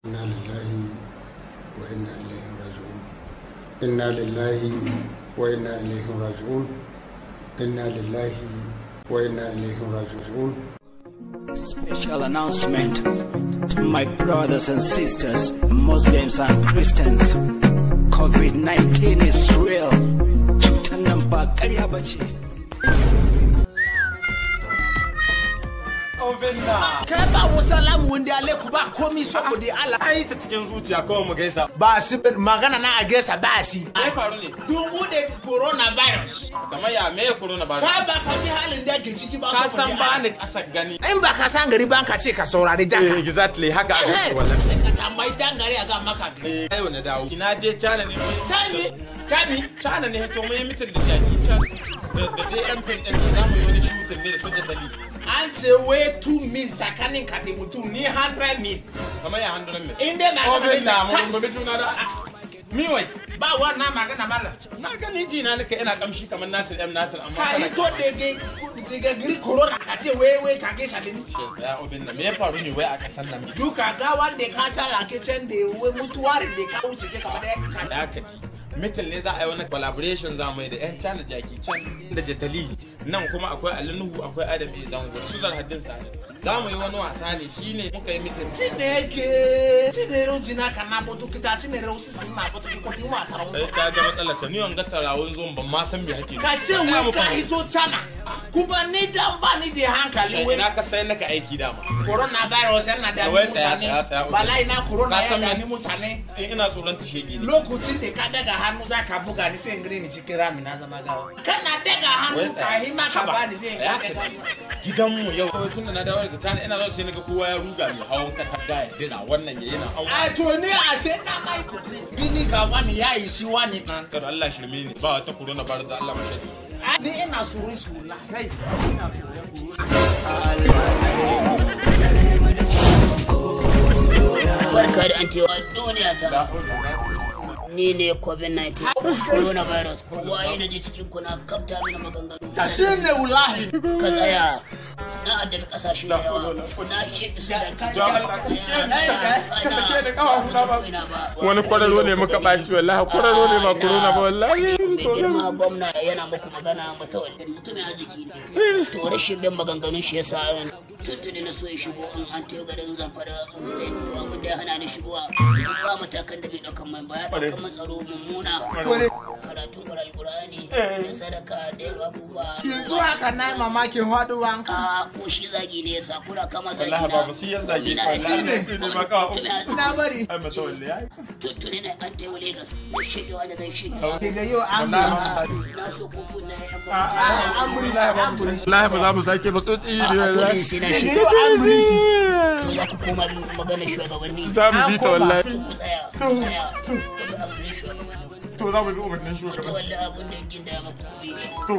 Inna lillahi wa inna ilaihi raji'un. Inna lillahi wa inna ilaihi raji'un. Inna lillahi wa inna ilaihi raji'un. Special announcement to my brothers and sisters, Muslims and Christians. COVID-19 is real. Cutar nan ba ƙarya ba ce. Kai ba wasalamu wanda alaiku ba komi saboda Allah. Ai ta cikin zuciya kawai mu gaisa. Ba shi magana na a gaisa ba shi. Ai faru ne. Dubu da coronavirus. Kamar ya me coronavirus? Kai ba ka ji halin da ke ciki ba. Ka san ba ni kasa gani. In ba ka san gari ba ka ce ka saurari daka. Exactly haka aka ce wallahi. Sai ka tambayi dan gari a ga maka. Eh yau na dawo. Ina je China ne. China? China? China ne to mun yi mitin da jaki China. Da dai yan fin din za mu yi wani shooting ne da soja Sali. An ce wai 2 mil tsakanin ka da mutum ni 100 mil. Kamar ya 100 mil. In dai na ga na mun gobe juna da. Mi wai. Ba wannan magana mallam. Na gani ji na nika ina kamshi kamar Nasir M Nasir amma ka hito daga gari corona ka ce wai wai ka gaisa da ni. Ya obin nan me ya faru ne wai a kasan nan? Duka ga wanda ka sa lake can da wai mutuwar da ka wuce ke kamar da ka. Da ka ji. Mitin ne za a yi wani collaboration za mu yi da 'yan China Jackie Chan da Jetali nan kuma akwai Ali Nuhu akwai Adam A Zango su Zarhaddin Sani za mu yi wani wasa ne shine muka yi mitin. Chineke Chinere ojina ka na botu kita Chinere osisi na botu ki kodi wa tara Sai ka ga matsalar ta ni wanga tarawun zon ban ma san me hake. Ka ce wai ka hito China kuma ni dan ba ni da hankali wai. Ina ka sai naka aiki dama. Coronavirus yana da mutane. Wallahi na corona ya dami mutane. Ina tsoron ta shege ne. Lokacin da ka daga hannu za ka buga ni sai in gani cikin rami na zama gawa. Kana daga hannu ka hima ka ba ni sai in gani. Gidanmu yau tun da na dawo daga China ina zo sai naga kowa ya ruga mai hawan katanga ya dira wannan ya yana hawan. A to ni a sai na mai ku gini ga wani ya yi shi wani. Kada Allah shirme ne ba wata coronavirus da Allah mashi. Ni ina tsoron shi wallahi. Kai ina tsoron corona. Barka da antewa duniya ta. Ni ne COVID-19, coronavirus. Waye na ji cikin kuna kafta mini maganganu. Shi ne wallahi. Ka tsaya. Na addabi kasashe da yawa. Na shi su Wani kwararo ne muka ɓaci wallahi kwararo ne ba corona ba wallahi. Mai girma gwamna yana muku magana matawallin mutumin arziki ne. To rashin bin maganganun shi yasa tuntuni na so ya shigo in an tayo garin Zamfara state to abin da ya hana ni shigowa ba matakan da bai ɗaukan mai ba ya ɗaukan man tsaro mummuna karatun Alkur'ani da sadaka da yin abubuwa. Yanzu haka na yi mamakin haɗuwan ka. A ko shi zagi ne ya sa kura kama zagi na. Wallahi babu shi ya zagi ka Shi ne. Na bari. Ai matawalle ai. Tuntuni na an tayo Lagos na shigewa da zan shigewa. Daga yau an buri. Na so ko kun na yan An buri shi an buri shi. Wallahi ba za mu sake ba tsotsi ne wallahi. sai na Daga shi. yau an buri shi. To za ku koma bin maganar shugabanni. Za mu bi ta wallahi. Ku tsaya. Ku tsaya. Ku bi abin shugabanni. To za mu bi umarnin shugaban. Wanda abin da yake da maku ku bi shi. To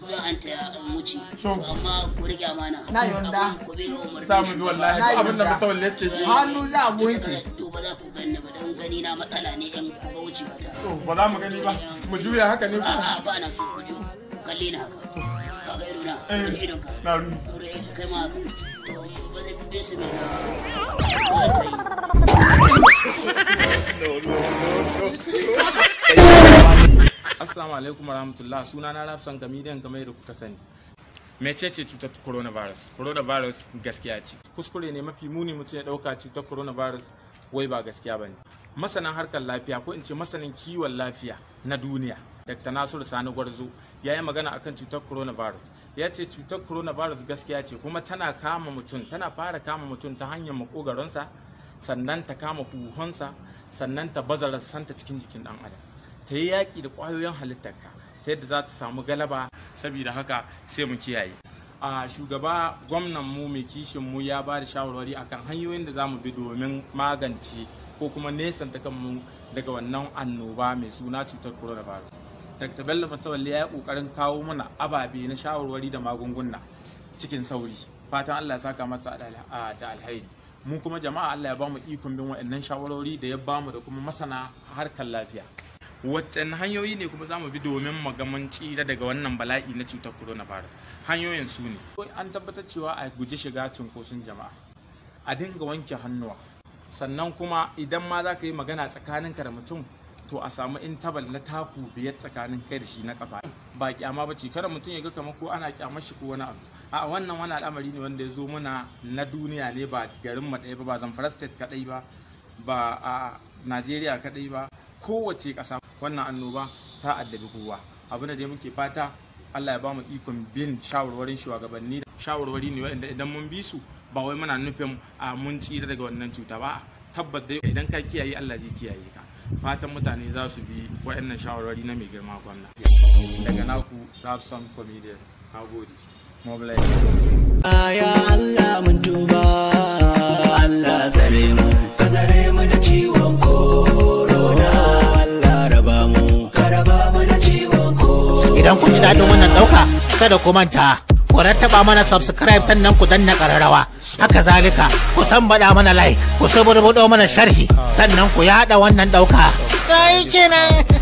Zan an taya in wuce. To amma ku rike amana. Na yonda. Abin ku bi umarnin za mu bi wallahi abin da matawalle ce shi. Hannu za a wanke. To ba za ku ganni ba don gani na matsala ne in ku ga wuce ba ta. To ba za mu gani ba mu juya haka ne ko. A'a ba na so ku ju kalle ni haka. Kaga ido na. Rufe idon ka. Na rufe. Rufe idon kai ma haka. To ba zai bismillah. To an tayi. Assalamu alaikum warahmatullah suna na Rafsan comedian kamar yadda kuka sani. Mecece cutar coronavirus? Coronavirus gaskiya ce. Kuskure ne mafi muni mutum ya dauka cutar coronavirus wai ba gaskiya bane. Masanin harkar lafiya ko in ce masanin kiwon lafiya na duniya Dr. Nasiru Sani Gwarzo ya yi magana akan cutar coronavirus. Ya ce cutar coronavirus gaskiya ce kuma tana kama mutum, tana fara kama mutum ta hanyar makogaronsa, sannan ta kama huhunsa, sannan ta baza rassanta cikin jikin dan adam. Ta yi yaƙi da ƙwayoyin halittarka ta yadda za ta samu galaba saboda haka sai mu kiyaye a shugaba gwamnan mu mai kishin mu ya ba da shawarwari akan hanyoyin da za mu bi domin magance ko kuma nesanta kanmu daga wannan annoba mai suna cutar coronavirus. Dr. Bello Matawalle ya yi ƙoƙarin kawo mana ababe na shawarwari da magunguna cikin sauri. Fatan Allah ya saka masa da alheri. Mu kuma jama'a Allah ya bamu ikon bin waɗannan shawarwari da ya bamu da kuma masana harkar lafiya. Waɗanne hanyoyi ne kuma za mu bi domin mu ga mun tsira daga wannan bala'i na cutar coronavirus? Hanyoyin su ne: an tabbatar cewa a guji shiga cunkoson jama'a, a dinga wanke hannuwa, Sannan kuma idan ma za ka yi magana tsakaninka da mutum, to a samu interval na taku 5 tsakanin kai da shi na kafa. Ba kyama ba ce, kada mutum ya ga kamar ko ana kyamar shi ko wani abu. A wannan wani al'amari ne wanda ya zo muna na duniya ne, ba garin mu ɗaya ba, ba Zamfara State kaɗai ba, ba a Najeriya kaɗai ba, kowace ƙasa wannan annoba ta addabi kowa. Abin da dai muke fata, Allah ya ba mu ikon bin shawarwarin shugabanni. Shawarwari ne waɗanda idan mun bi su, ba wai muna nufin a mun tsira daga wannan cuta ba. Tabbas dai idan ka kiyaye, Allah zai kiyaye ka. Fatan mutane za su bi waɗannan shawarwari na mai girma gwamna. Daga naku Rapson Comedian, nagode. Mobilize. Ya Allah, mun tuba, Allah tsare mu, ka tsare mu da ciwon corona. Allah raba mu, ka raba mu da ciwon corona. Idan kun ji daɗin wannan ɗauka, kada ku manta, ku rattaba mana subscribe, sannan ku danna ƙararrawa. Haka zalika, ku san baɗa mana like, ku suburbuɗo mana sharhi, sannan ku yaɗa wannan ɗauka. Kai kenan.